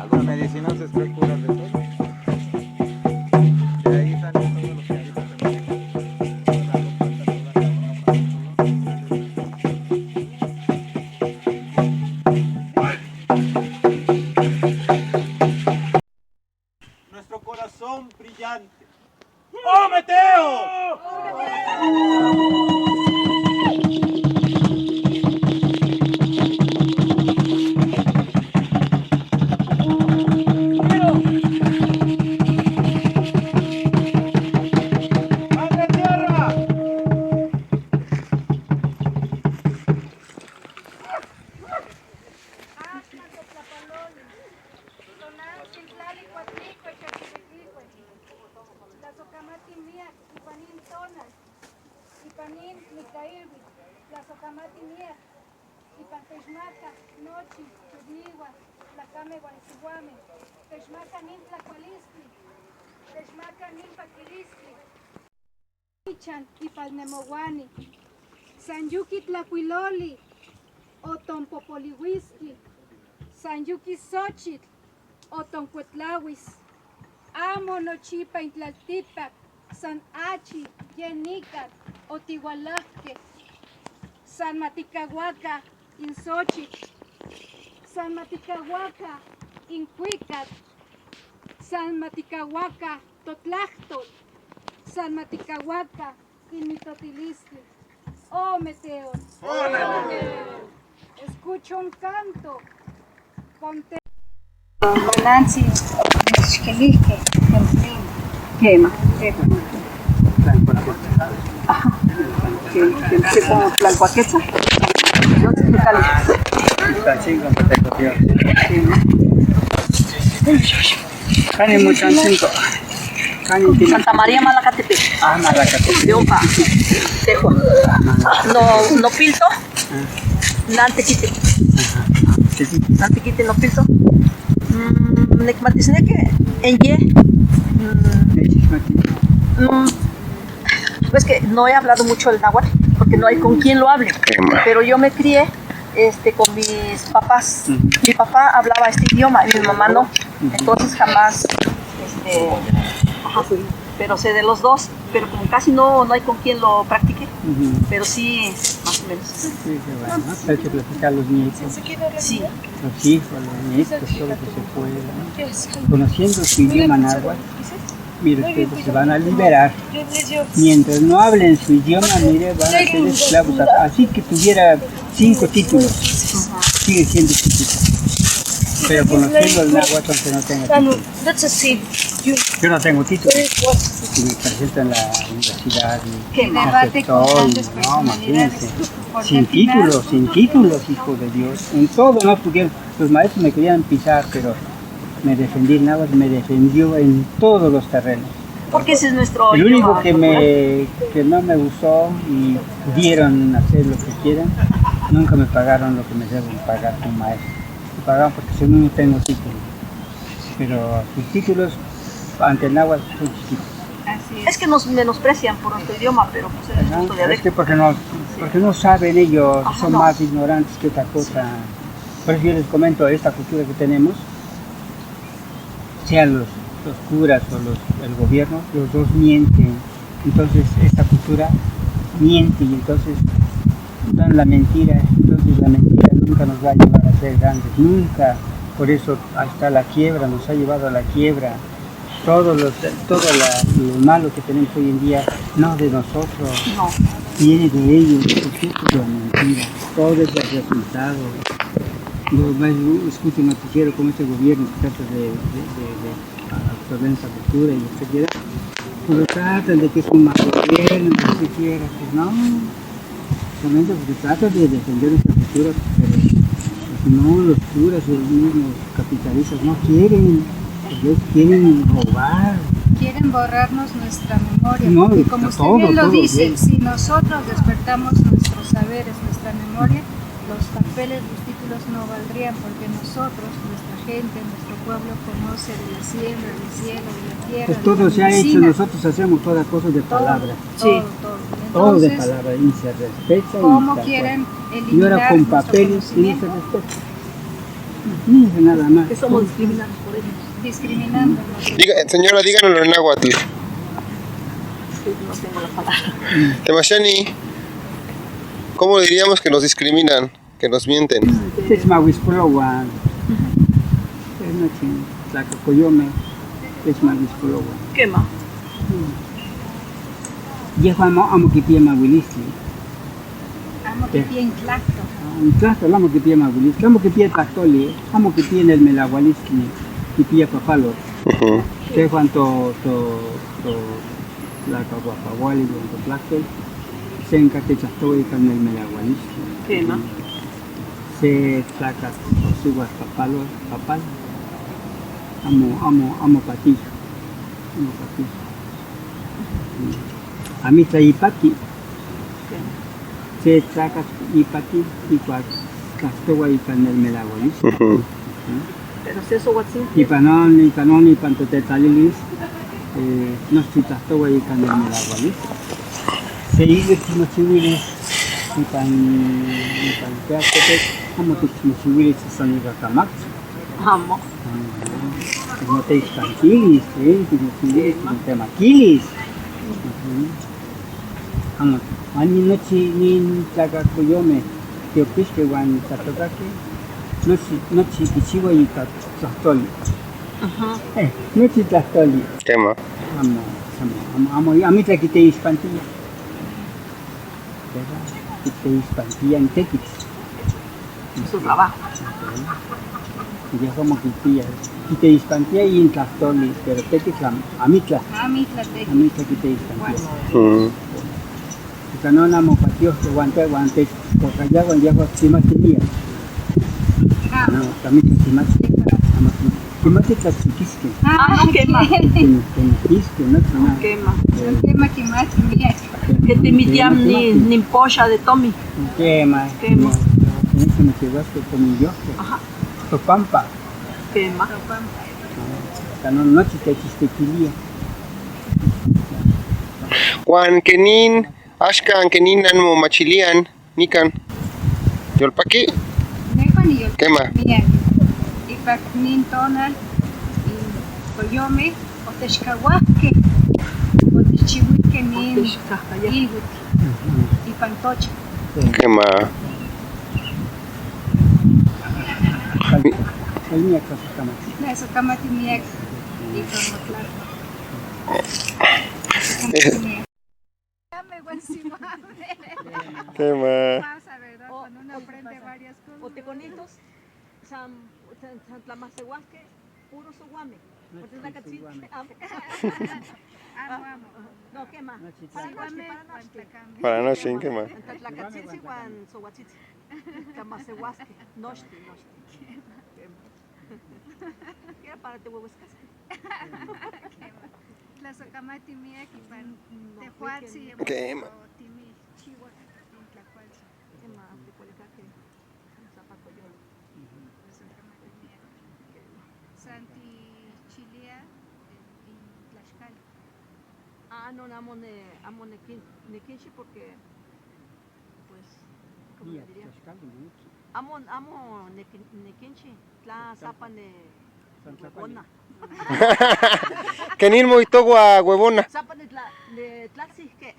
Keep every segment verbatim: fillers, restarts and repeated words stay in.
Alguna medicina se está curando de todo. De ahí salen todos los que habitan en el mundo. Nuestro corazón brillante. ¡Oh, Meteo! ¡Madre Tierra! Axkan totlapaloli, tonaltsin tlali kuatlikue xachilikikue. Tlasojkamati miak ipan in tonal, ipan in nikailui. Tlasojkamati miak ipan techmaka nochi tokniuan, tlakamej uan siuamej. Techmaka nin tlakualistli, techmaka nin pakilistli. Ichan ipan nemouani. San yuki tlajkuiloli oton popoliuiski, san yuki Xochitl oton kuetlauis. Amo nochipa in tlaltikpak san achi ye nikan otiualajkej. San matikauaka in Xochitl, san matikauaka in kuikatl, san matikauaka totlajtol, san matikauaka in mitotilistli. Oh, Meteo. Escucho un canto. Ponte. Nancy, nechkelijkej. Kema. Kema. Ajá. Kema. Kema. Tlankuaketsa. Kema. Kanin mochantinto. Kanin tiene. Santa María Malacatepe. Ah, Malacatepe. De Opa. Tejua. No, nopilto. Ah. Nantekiti. Ajá. Sí, sí. Nantekiti nopilto. Mm, nikmatisneki en ye. Mm. Mm, pues que no he hablado mucho el náhuatl porque no hay con quién lo hable. Pero yo me crié este, con mis papás. Ujú. Mi papá hablaba este idioma y mi mamá no. Ujú. Entonces jamás, este, ajá, pero sé de los dos, pero como casi no, no hay con quien lo practique, ujú, pero sí, más o menos. Sí, qué bueno, ¿no? Hay que platicar a los nietos. Sí. Los hijos, los nietos, todo lo que se pueda, ¿no? Conociendo su idioma náhuatl. Mira, ustedes se van a liberar. Mientras no hablen su idioma, mire, van a ser esclavos. Así que tuviera cinco títulos, sigue siendo título. Pero conociendo el náhuatl, aunque no tenga título. Yo no tengo título. Y me presento en la universidad y acepto, y no, imagínense. Sin título, sin títulos, hijo de Dios. En todo no pudieron. Los maestros me querían pisar, pero me defendí, el náhuatl me defendió en todos los terrenos. Porque ese es nuestro idioma popular. El único que me, que no me gustó y pudieron hacer lo que quieran, nunca me pagaron lo que me deben pagar como maestro. Me pagaban porque si no, no tengo título. Pero sus títulos ante el náhuatl son chiquitos. Así es. Es que nos menosprecian por nuestro idioma, pero pues es nuestro dialecto. Ajá, es que porque no, porque no saben ellos, son más ignorantes que otra cosa. Ajá, no. Sí. Por eso yo les comento esta cultura que tenemos, sean los, los curas o los, el gobierno, los dos mienten. Entonces, esta cultura miente y entonces dan la mentira. Entonces, la mentira nunca nos va a llevar a ser grandes, nunca. Por eso, hasta la quiebra, nos ha llevado a la quiebra. Todo lo, todo la, lo malo que tenemos hoy en día, no de nosotros, no, viene de ellos, porque es la mentira. Todo es el resultado. Yo más escucho un noticiero como este gobierno que trata de, de, de, de absorber nuestra cultura y etcétera. Pero tratan de que es un mal gobierno, ni siquiera, pues no. Solamente porque tratan de defender nuestra cultura, pero pues no, los curas y los mismos capitalistas no quieren. Ellos quieren robar. Quieren borrarnos nuestra memoria. No, porque como usted todo, bien lo todo dice, bien. Si nosotros despertamos nuestros saberes, nuestra memoria, los papeles, los títulos no valdrían, porque nosotros, nuestra gente, nuestro pueblo conoce de la siembra, del cielo, de la tierra, pues de todo la medicina. Todo se ha hecho, nosotros hacemos toda cosa de palabra. Todo, todo. Todo de palabra, y se respeta y tal cual. Entonces, ¿cómo quieren eliminar nuestro conocimiento? Y ahora con papeles, y no se respeta. Mira, nada más. Que somos discriminados por ellos. Discriminándonos. Diga, señora, díganoslo en náhuatl. Sí, no tengo la palabra. Temashani, ¿cómo diríamos que nos discriminan, que nos mienten? Techmawispoloa. Techmawispoloa. Kema. Yejuan amo, amo kipia mauilistli. Amo kipia intlajtol. Ah, intlajtol amo kipia mauilistli, amo kipia tlajtoli, amo kipia nelmelaualistli, kipia papalotl. Ujú. Tejuan to, to, to tlakauapauali iuan totlajtol, senka techtlajtoua ika nelmelaualistli. Kema. Se tlakatl o siuatl papalo, papal. Amo, amo, amo patio. Amo patio. Amitlaj ipati. Kema. Se tlakatl ipati ikuak tlajtoua ika nelmelaualistli. Ujú. Ujú. Pero se Sohuatzintli. Ipan non, ipan non, ipan totetlalilis, eh, nochi tlajtoua ika nelmelaualistli. Se iluitl mochiuilis ipan, ipan teatzkotl, amo tikmochiuilis san ika kamaktli. Amo. Amo. Timoteixpantilis, eh, timochiuilis, timotemakilis. Ujú. Amo, uan nochi nin tlakakoyomej, tiopixkej uan tlatokakej, nochi, nochi kichiua ika tlajtoli. Ajá. Eh, nochi tlajtoli. Kema. Amo, amo, amo, amo, amitlaj kiteixpantia. ¿Verdad? Kiteixpantia n tekitl. Su trabajo. Ok. Yejua amo kipia. Kiteixpantia intlajtoli, pero tekitl am-, amitlaj. Amitlaj tekitl. Amitlaj kiteixpantia. Bueno. Mm. Ika non amo patiojkej uan te-, uan techkokayaj uan yejua kimati miak. Ah. No, kamitlaj kimati. Amo kimati. Kimati tla tikiskej. Ah, no, kema. Timokiskej, ¿no? Kema. Eh. Kema kimati miak. Kemih tian nin, nin poxa de tomin. Kema. Kema. Kema, kema, kema, kema. Ajá. Topampa. Kema. Topampa. Ah, ika non nochi techixtekilia. Uan kenin, axkan kenin nanmomachilian nikan. Yolpaki? Nejua niyolpaki. Kema. Miak. Ipak nin tonal, in koyomej otechkauajkej, otechchiuijkej nin iluitl ipan tocha. Kema. Tlasokamati miak ikan motlajtol. Tlasokamati miak. Kema. Pasa, ¿verdad? Cuando uno aprende varias cosas. O tekonitos, san, san, san tlamaseuaskej, puro souamej. Porque tlakatsintli, amo. Amo, amo. No, kema. Para nochtin, para nochtin. Para nochtin, kema. Tlakatsintli uan souatsintli. Tlamaseuaskej, nochtin, nochtin. Kema. Kema para tiueuiskaskej. Tlasokamati miak ipan tejuatsin. Kema. Timi chiwa in tlakualtsin. Kema, tikualikakej. San tichilia in tlaxkali. Ah, no, amo ne-, amo nekin-, nekinchi porque, pues, ¿cómo le diría? Amo, amo neki-, nekinchi, tla sapa ne-, huevona. Kenin moijtoua huevona. Sapa ne tla-, ne tlatsijke.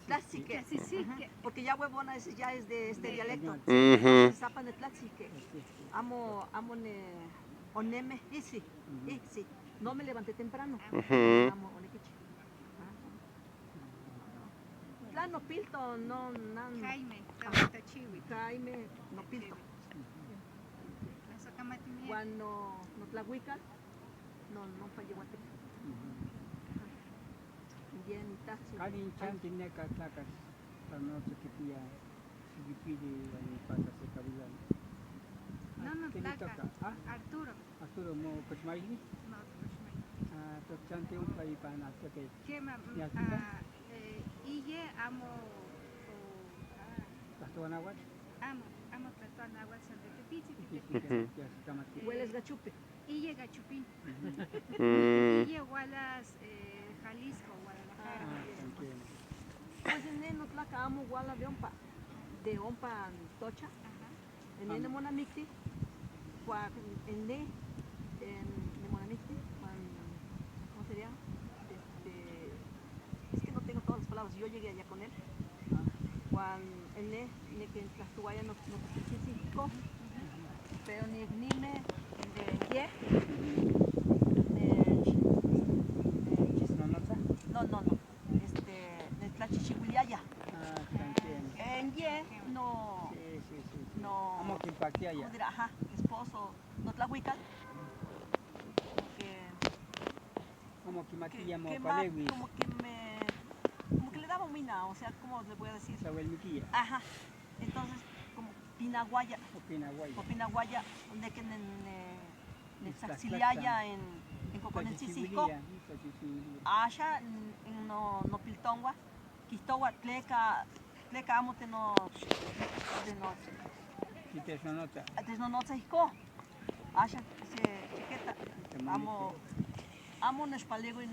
Tlatsijke. Tlatsijke. Ajá. Porque ya huevona es, ya es de este dialecto. Ujú. Sapa ne tlatsijke. Amo, amo ne, oneme, isi, isi. No me levanté temprano. Ujú. Amo onekichi. Tla nopilto, no, nan- Jaime, Jaime, Jaime nopilto. Tlasokamati miak. Uan no, notlauikal, no, nompa yeuatik. Ujú. Yen nitajtsin. ¿Kanin chanti neka tlakatl? Tla nocha kipia, xikipili uan ipasa se kawilali. No, no, tlakatl. ¿Ah? Arturo. ¿Arturo mokochmaili? No, Tokchante ompa ipan altepetl. Kema, mm, Yaltika. Ah, eh, iye amo, o, ah, Tlajtoa náhuatl. Amo, amo tlajtoa náhuatl, san de tepitzin. Tepitzin, tepitzin. Uelis Gachupe. Iye Gachupín. Mm. Iye ualas, eh, Jalisco, Guadalajara. Ah, entiendo. Pues ne notlakatl amo uala de ompa, de ompa Atocha. Ajá. Ne nimonamikti, uan ne, em, nimonamikti, uan, ¿cómo sería? Este, es que no tengo todas las palabras, yo llegué allá con él. Uan ne, ne ken tlajtouaya no, no, pero ni, ni me, de, ye, de, de, no, no, no. Este, netlachijchiuiliaya. Ah, entiendo. En ye, no, sí, sí, sí, sí. No. Amo kinpaktiaya. ¿Cómo dirá? Ajá, esposo, no tlahuical. Como que, como que, que ma-, como que me, como que le daba mina, o sea, ¿cómo le voy a decir? Ajá. Entonces, como pinauaya. Opinauaya. Opinauaya, de que ne, ne, netlajsiliaya en, en kokonetzitzi ijkon. Axan, n-, no, nopiltonua kijtoua tleka, tleka amo teno-, teno-, technonotsa ijkon. Axan se chiketa, amo, amo nechpaleui n-,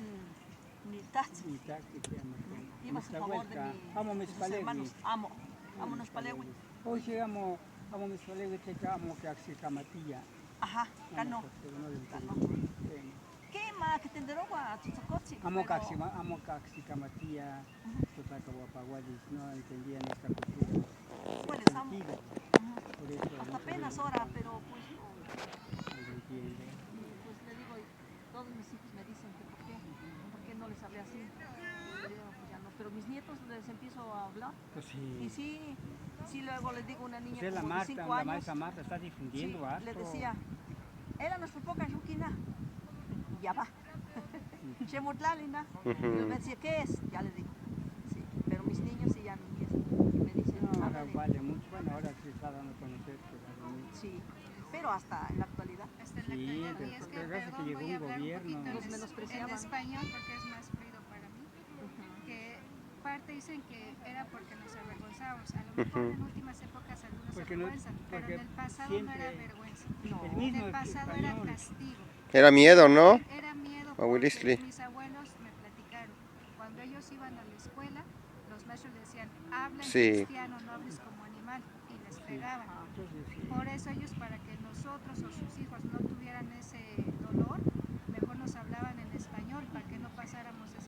nitajtsin. Nitajtsin, sí, amo. Ibas a favor de mi, amo de sus hermanos. Amo, amo nechpaleui. Oye, amo, amo nechpaleui, tleka amo kajsikamatia. Ajá, kano. Kano. Kema, kitenderoua tzotzokotsin, amo kajsima-, amo kajsikamatia, totlakauapaualis, no entendía nuestra cultura. Pues, amo. Sentido. Por eso hasta apenas ahora, pero pues no. No entiende. Y pues le digo, todos mis hijos me dicen que por qué, por qué no les hablé así. Y yo, pues ya no, pero mis nietos les empiezo a hablar. Pues sí. Y sí, sí, luego les digo a una niña como de cinco años, la maestra Marta está difundiendo, sí, le decía, era nuestro poca Yukina. Y ya va. Chemotlalina. Ujú. Yo me decía, ¿qué es? Ya le digo. Sí, pero mis niños sí ya me empiezan. Y me dicen, no, ahora vale mucho. Bueno, ahora sí está dando a conocer que vale mucho. Sí, pero hasta en la actualidad. Hasta en la actualidad. Sí, y es que, perdón, voy a hablar un poquito en es-, en español porque es más fluido para mí. Que parte dicen que era porque nos avergonzábamos. A lo mejor en últimas épocas algunos se avergüenzan, pero en el pasado no era vergüenza. En el pasado era castigo. Era miedo, ¿no? Era miedo porque mis abuelos me platicaron. Cuando ellos iban a la escuela, los maestros les decían, "Habla en cristiano, no hables como animal", y les pegaban. Por eso ellos, para que nosotros o sus hijos no tuvieran ese dolor, mejor nos hablaban en español, para que no pasáramos ese